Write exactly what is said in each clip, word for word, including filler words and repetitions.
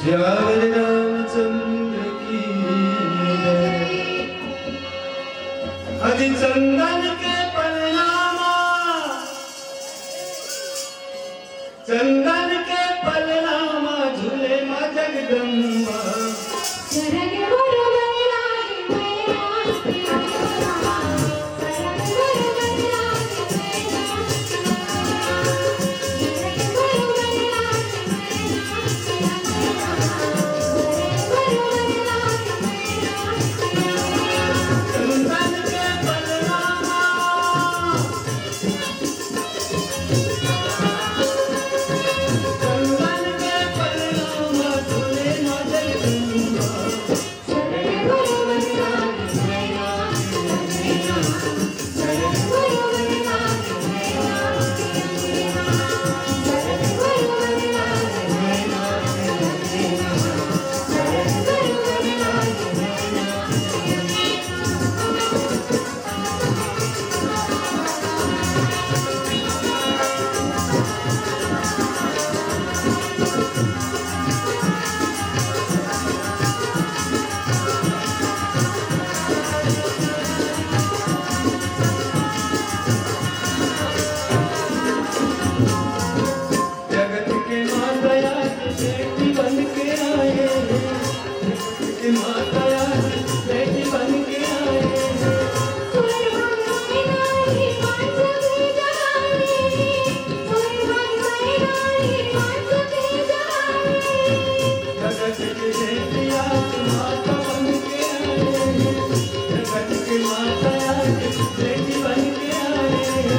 रावण रामचंद्र की जय। अजी चंदन के पलनामा, चंदन के पलनामा झूले माँ जगदम्बा। जगत के माता आज बेटी बन के आए हैं। जगत के माता आज बेटी बन के आए हैं। जगत के बेटी आज माता बन के आए हैं। जगत के माता आज बेटी बन के आए हैं।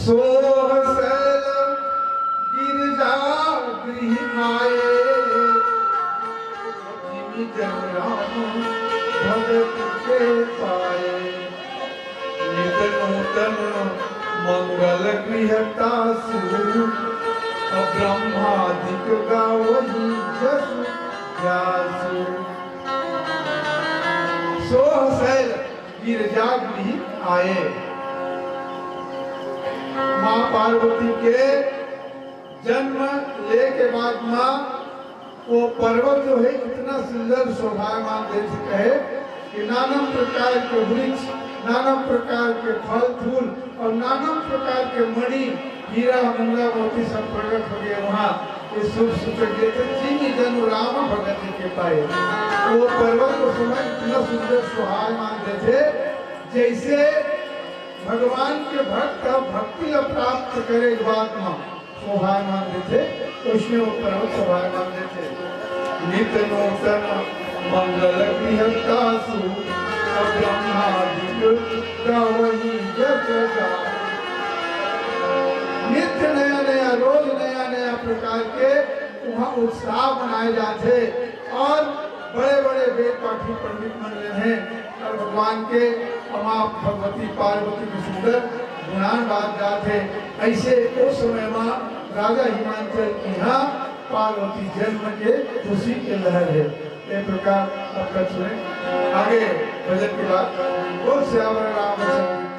सोहसैल गिरजा गृह आए, जिमि जन राम भगत के पाए। नित नूतन मंगल गृह तासु, ब्रह्मादिक गावही जसु जासु। सोहसैल गिरजा गृह आए। माँ पार्वती के जन्म ले के बाद माँ वो पर्वत जो है इतना सुंदर शोभायमान दे चुका है कि नाना प्रकार के वृक्ष, नाना प्रकार के फल फूल और नाना प्रकार के मणि, हीरा, मुंगा, मोती सब प्रकट हो गए वहाँ। ये शुभ सूचक देथे, "जिन जनु राम भगति के पाए।" वो पर्वत को समय इतना सुंदर शोभायमान देथे, जैसे भगवान के भक्त भक्ति ला प्राप्त करे के बाद में शोभायमान देथे, उसमें वो पर्वत शोभायमान देथे। नित नूतन मंगल गृहतासु, ब्रह्मादिक गावही जस गाए। नित्य नया नया, रोज नया नया प्रकार के वहाँ उत्साह मनाए जाथे और बड़े बड़े वेद पाठी पंडित मन रहे और भगवान के अमा भगवती पार्वती के सुंदर गुणान गात जाथे। ऐसे उस समय में राजा हिमांचल के यहाँ पार्वती जन्म के खुशी के लहर है। ये प्रकार आपका सुने। आगे भजन के बाद बोल सियावर रामचंद्र